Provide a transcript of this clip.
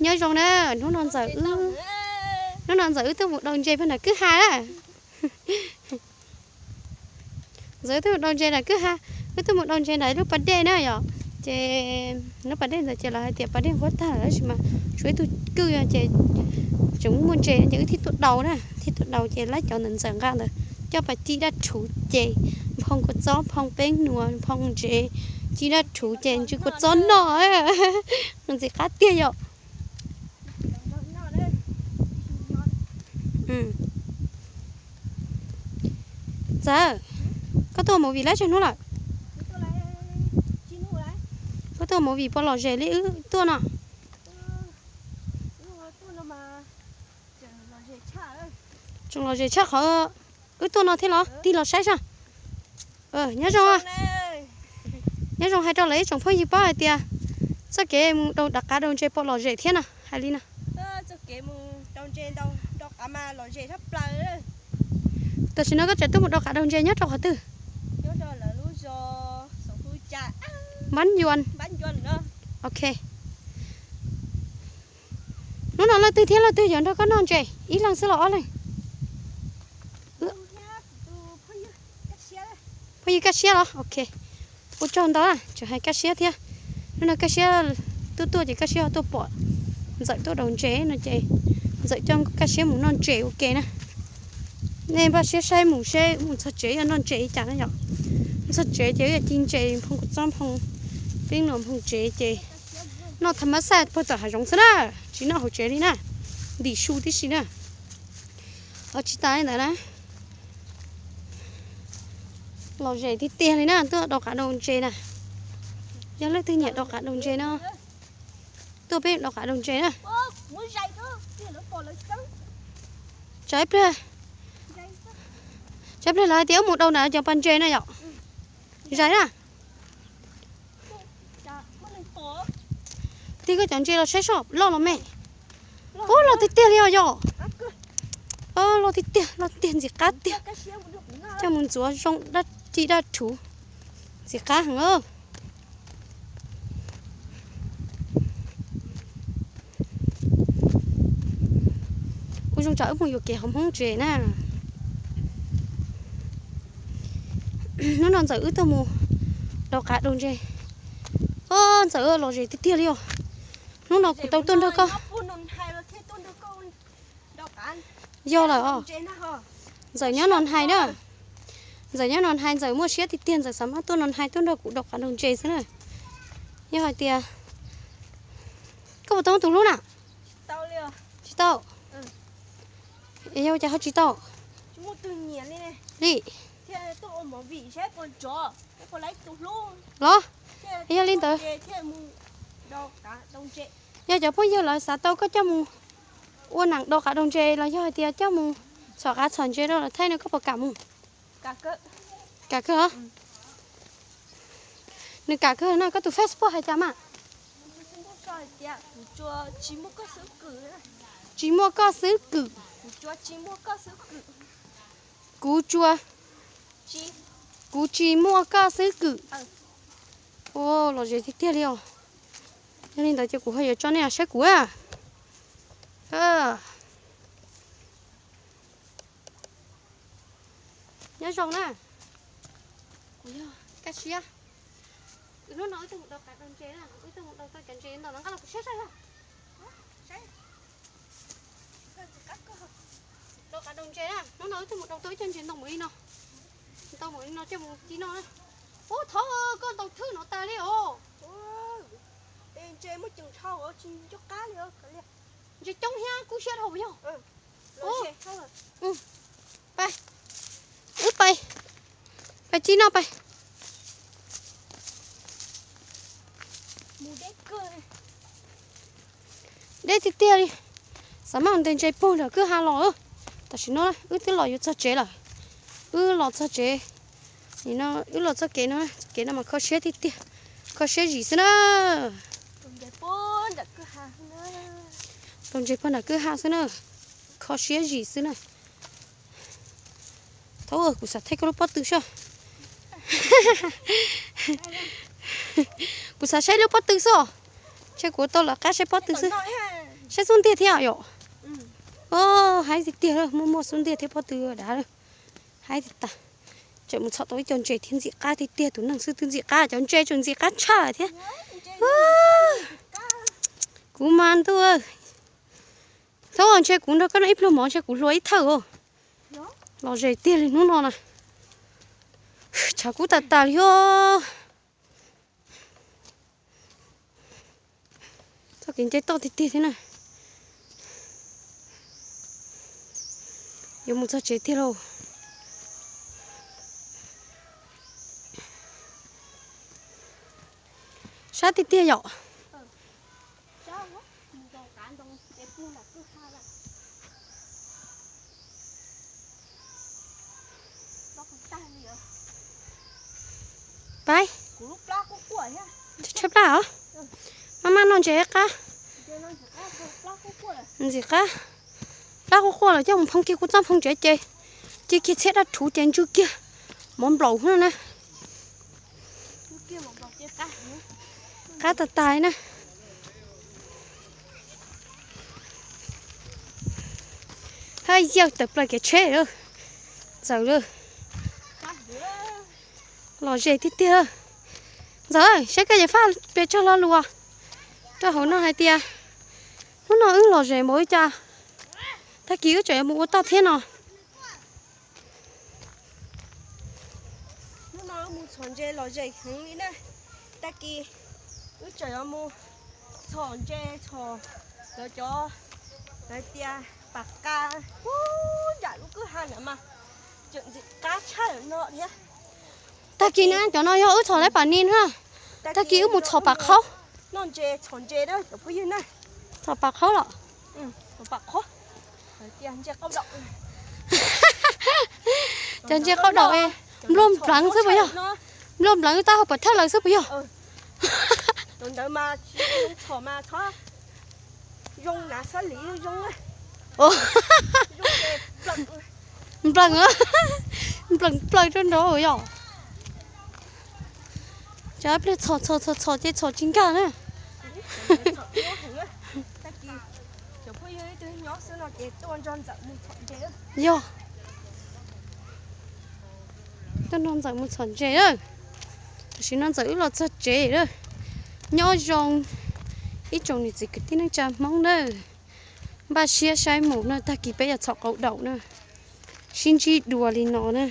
Nyob zoo na, hnub no Ntxawm wb, hnub no Ntxawm wb tuaj mus daus ntses pag nram kwj ha na. Ntxawm wb tuaj mus daus ntses nram kwj ha, wb tuaj mus daus ntses nram ib lub pas dej na yom. Ces lub pas dej ntawd ces lawv hais tias pas dej nqhuab tag lawm tab sis mas tshuav ib tug kwj ces tseem muaj ntses ces wb thiaj tuaj daus na, thiaj tuaj daus ces laib cov ntawm Ntxawm nqa ntawd coj pas ci daj rhuv ces nphoo kua txob nphoo peeb nuas nphoo ntsev, ci daj rhuv ces ntsw kua txob noj. Ntxim qab tiag yom. Ntxawm, koj tuaj ua movie lab tsawg hnub lawm? Koj tuaj ua movie puas lom zem li wb tuaj no? Tseem lom zem tshaj qhov wb tuaj no thiab los tig los saib saib. Nyob zoo, nyob zoo hais rau lawv ib tsoom phooj ywg paub hais tias txoj kev mus daus dov qav daus ntses puas lom zem thiab no, hais li no. Tam sim no koj tseem tuaj mus daus qav daus ntses nyob rau qhov twg? Npab Yuas. Ok. Hnub no leej twg thiab leej twg yuav nrog koj noj ntses, ib leeg xwb los ob leeg? Phooj ywg Kaj Siab los? Ok. Ua tsaug ntau, tseem hais Kaj Siab thiab. Hnub no Kaj Siab tuaj tuaj ces Kaj Siab ho tuaj pom Ntxawm tuaj daus ntses no ces Ntxawm coj Kaj Siab mus noj ntses ua ke na. Nej npaj siab saib mus seb mus txog tsev yuav noj ntses li cas na yom. Mus txog tsev ces wb yuav ci ntses nphoo kua txob nphoo peeb nuas nphoo ntsev ces noj tha mab xaj puag tom hav zoov xwb na, tsis noj hauv tsev li na, ntim su tib si na. Ho tsis tas li ntawd na, lom zem tiag tiag li na, tuaj daus qav daus ntses na. Yog leej twg nyiam daus qav daus ntses no, tuaj peb daus qav daus ntses na. Tsam ib pliag, tsam ib pliag lawv hais tias wb mus daus nram cov pas ntses na yom. Zais na. Tig koj cov ntses los saib seb loj los me. Ub, loj tiag tiag li os yom. Loj tiag tiag, loj tiag ntxim qab tiag. Coj mus ntxuav zoo dab ci dab rhuv, ntxim qab heev. Kuv zoo tsam wb mus yuam kev hauv Hmoob tsev na. Hnub no Ntxawm wb tuaj mus daus qav daus ntses. Ob, Ntxawm lom zem tiag tiag li os. Hnub no kuv tau tuaj nrog koj. Yog lawm os. Ntxawm nyob no hais na. Ntxawm nyob no hais, Ntxawm muaj siab tiag tiag, Ntxawm xav mas tuaj no hais, tuaj nrog kuv daus qav daus ntses xwb na. Yog hais tias, koj puas tau muaj tus hlub na? Tsis tau. Yog cas ho tsis tau? Li, los, yog li ntawd, yog cov phooj ywg lawv xav tau koj coj mus ua neeg daus qav daus ntses los yog hais tias coj mus txhom qav txhom ntses rau lawv thaij no koj puas kam mus? Kam kawg os. Nws kam kawg na, koj tus Facebook hais cas mas? Tsis muaj koj xwb kwm. Kuv tsuas, kuv tsis muaj koj xwb kwm. Ua, lom zem tiag tiag li os. Yog li ntawd ces kuv ho yuav tso nej saib kuv. Nyob zoo na, kuv yog Kaj Siab. Hnub no wb tuaj mus daus qav daus ntses na, wb tuaj mus daus tau cov ntses ntau no nqa los kuv siab saib yog. Daus qav daus ntses na, hnub no wb tuaj mus daus tau ib co ntses ntau npaum li no. Ntau npaum li no coj mus ci noj na. Ub, thov koj ntaus thwj no tas li os. Ntses muaj ceem dhau tsis nco qab li. Ntses coob thiab kub siab dhau yog. Pais, wb pais, pais ci noj pais. Deb tiag tiag li. Xav mas ntes ntses puag nram kwj ha los. Tam sim no wb twb los yuav txog tsev lawm. Wb los txog tsev, wb los txoj kev no, txoj kev no mas kho siab tiag tiag, kho siab zim xwb na. Daus ntses puag nram kwj ha xwb na, kho siab zim xwb na. Thaub, kuv xav thaij koj lub pob tw xwb. Kuv xav saib lub pob tw xwb. Ntshe kuv tau lawv qab saib pob tw xwb. Saib xub ntiag thiab yom. Haib tiag tiag, muaj muaj xub ntiag thiab pob tw dav. Haib tiag tas. Tseem mus txhom tau ib co ntses thiab ntxim qab tiag tiag, tus neeg xwb twb ntxim qab, cov ntses tseem ntxim qab tshaj thiab. Kuv mas ntuj, thaub ntshe kuv nrog koj noj ib pluag mov ntshe kuv hluas ib thawj os. Lom zem tiag li hnub no na. Tshav kub tas tas li os. Txoj kev nce toj tiag tiag thiab na. Yuav mus txog tsev tiag lauj. Sab tiag tiag yom. Pab, tshaib plab os. Maj maj noj ntses qab. Ntxim qab. Plab quaj quaj lawm coj mus phoo kiag kuv txoj phoo tsev ces cia kiag txhiab dab rhuv ces ntswj kiag mov nplaum no na. Qab tas tas na. Hab yawg tawm plaws kev tsheb lawm. Ntxawm lawm. Lom zem tiag tiag. Ntxawm, saib koj cev faj pes tsawg lo lus rau hauv no hais tias hnub no wb lom zem npaum li cas, tag kis wb tseem yuav mus ua toj thiab no. Hnub no wb mus txhom ntses lom zem heev li na. Tag kis wb tseem yuav mus txhom ntses txhom lawv cov, lawv tias pam qa, puag nram lub kwj ha ntawd mas tseem ntxim qab tshaj no thiab. Tag kis na cov no yog wb txhom lawv pam ni na. Tag kis wb mus txhom pam qhaub. Noj ntses txhom ntses na cov phooj ywg na. Txhom pam qhaub los? Pam qhaub. Cov ntses qaub daum es npluag npleev xwb puas yog? Npluag npleev tab hau pam thawj lawm xwb puas yog? Nplees, nplees plaws rau nraud yom. Cov pliag txhom txhom txhom txhom ces txhom tsis nkag na. Yog, tuaj nrog Ntxawm mus txhom ntses lawm. Tam sim no Ntxawm wb los txog tsev lawm. Nyob zoo ib tsoom niam txiv kwv tij neej tsa Hmoob nawb. Npaj siab saib mus na, tag kis peb yuav txhom qaub daum na. Sib ntsib dua li no na.